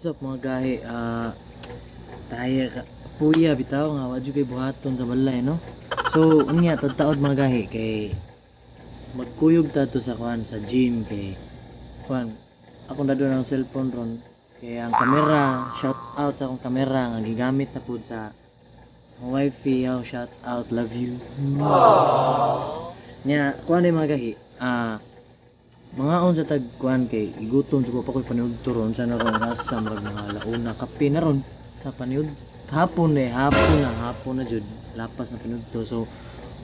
What's up, mga gahi? Tayo ka puya bitaw nga wa jud kay buhaton sa balay, no. So unya taod mga gahi, kay magkuyog ta to sa kuan, sa gym, kay kuan akong dadon ang cellphone ron kay ang kamera. Shout out sa akong kamera nga gigamit na pud sa wifey. Oh, shout out, love you. Nya kuan mga gahi, mga on sa tag kuan kay igutom jud ko pa koy paniudto ron sa naron nasa murag mga launa kape na ron sa paniud hapon eh, hapon na jud, lapas na paniudto. So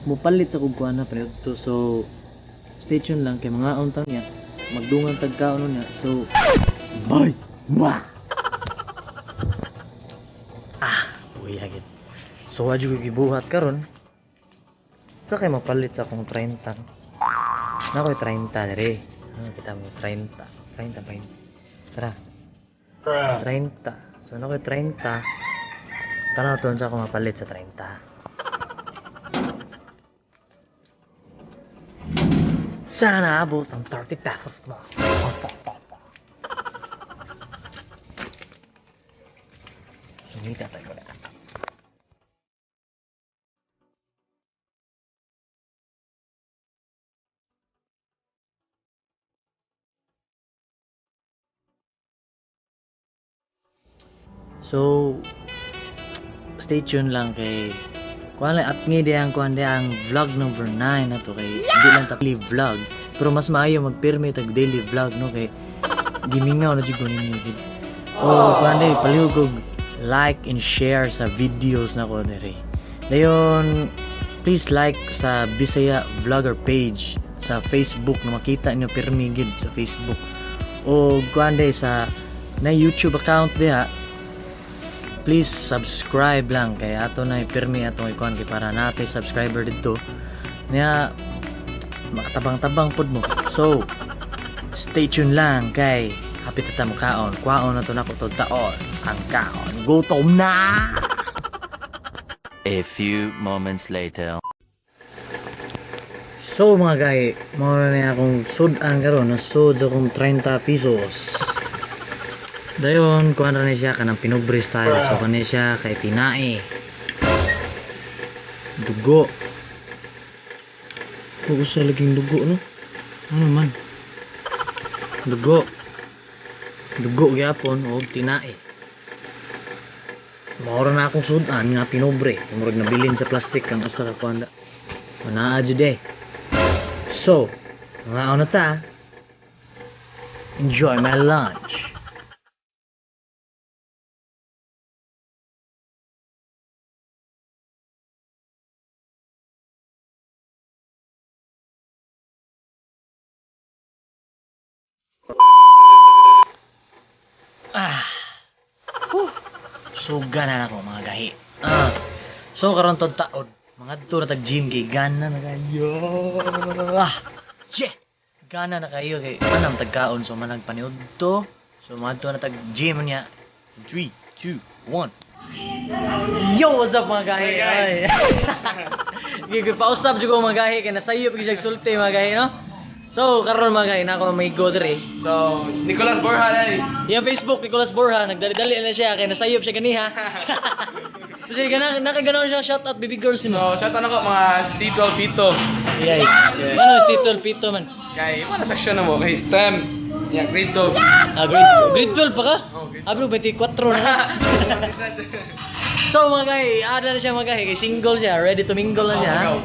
mupalit sa kog kuan na paniudto. So stay tuned lang kay mga on taon niya magdungan tag kaon niya. So bye. Wah! Buya gid. So wa jud ko gibuhat karon sa kay mapalit sa akong 30 na koy 30 dire. Ano kita mo 30 30 20, tara 30. So na koy 30, tanaw to sa ako mapalit sa 30. Sana abot ang 30 pesos mo. Sumita tayo na. So, stay tuned lang kay kuan lang at ngi ang kuan ang vlog number 9 na to, kay hindi lang ta daily vlog, pero mas maayo magpirmi tag daily vlog, no, kay gimingaw na jud ko ninyo gid. Oh, kuan di palihog og like and share sa videos na ko diri. Dayon please like sa Bisaya Vlogger page sa Facebook na makita niyo pirmi gid sa Facebook. O kuan di sa na YouTube account diha, please subscribe lang kay ato na pirmi atong ikuan kay para natay subscriber didto niya, makatabang-tabang pud mo. So stay tuned lang kay hapit ta mo kaon. Kwaon na to nako tod taon ang kaon, gutom na. A few moments later. So mga gay, mao na niya akong sud-an karon, nasud akong 30 pesos. Dayon kuan ra ni siya kanang pinubre style. So kani siya kay tinae. Dugo. Kung usa laging dugo, no? Ano man? Dugo. Dugo gyapon og tinae. Mao ra na akong sud-an nga pinubre. Murag nabilin sa plastic ang usa ka kuan da. Manaa jud eh. So, mga na ta. Enjoy my lunch. Ah. Whew. Suga na nako mga gahi. Ah. So karon tod taod, mga na tag gym kay gana na kayo. Ah. Yeah. Gana na kayo kay manang tagkaon, so manang paniudto. So madto na tag gym niya. 3 2 1. Yo, what's up, mga gahi? Hey, guys. Ay. Pausap jud ko mga gahi kay nasayop gyud siya sulti, mga gahi, no? So karon mga gahi, na ako may go diri. So, Nicolas Borja ay. Yung Facebook, Nicolas Borja, nagdali-dali na siya kay nasayop siya ganiha. Kasi gana nakaganaw siya shout out baby girls So, nimo. shout out ako mga Stito Pito. Yikes. Yeah. Ano si 12 Pito man? Kay wala section na mo kay STEM. Yeah, grade 12. Ah, grade 12 pa ka? Oh, grade Ah, bro, 24 na. So mga gahi, ada na siya mga gahi, kay single siya, ready to mingle na siya, ha? Oh,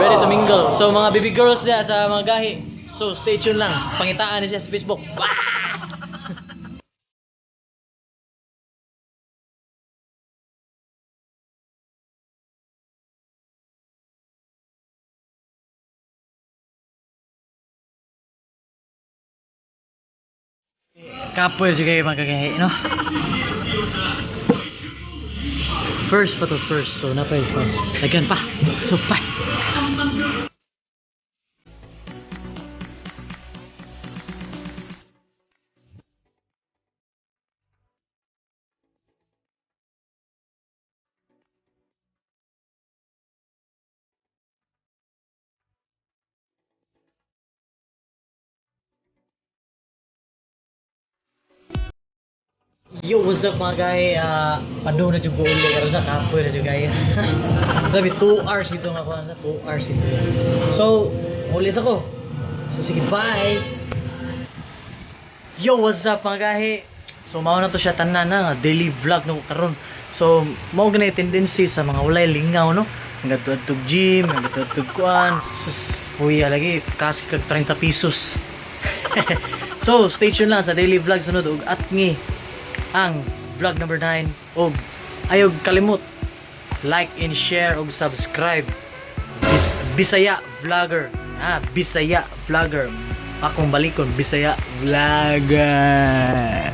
Ready to mingle. So mga baby girls siya sa mga gahi. So stay tuned lang. Pangitaan niya siya sa Facebook. Wah! Kapoy juga yung mga gagahi, no? First pa to, first. So, napay first. Lagyan pa. So, bye! Yo, what's up, mga guy? Padung na jud ko uli karon sa kapoy na jud kaayo. Grabe, 2 hours ito nga kuan sa 2 hours ito. So, uli sa ko. So sige, bye. Yo, what's up, mga gahi? So mao na to siya tanan na nga daily vlog no karon. So mao ganay tendency sa mga walay lingaw, no. Ngadto gym, ngadto kuan. Sus, kuya lagi kasi kag 30 pesos. So stay tuned lang sa daily vlog sunod ug atngi ang vlog number 9 ug ayog kalimot like and share ug subscribe. Bisaya Vlogger. Ah, Bisaya Vlogger. Akong balikon, Bisaya Vlogger.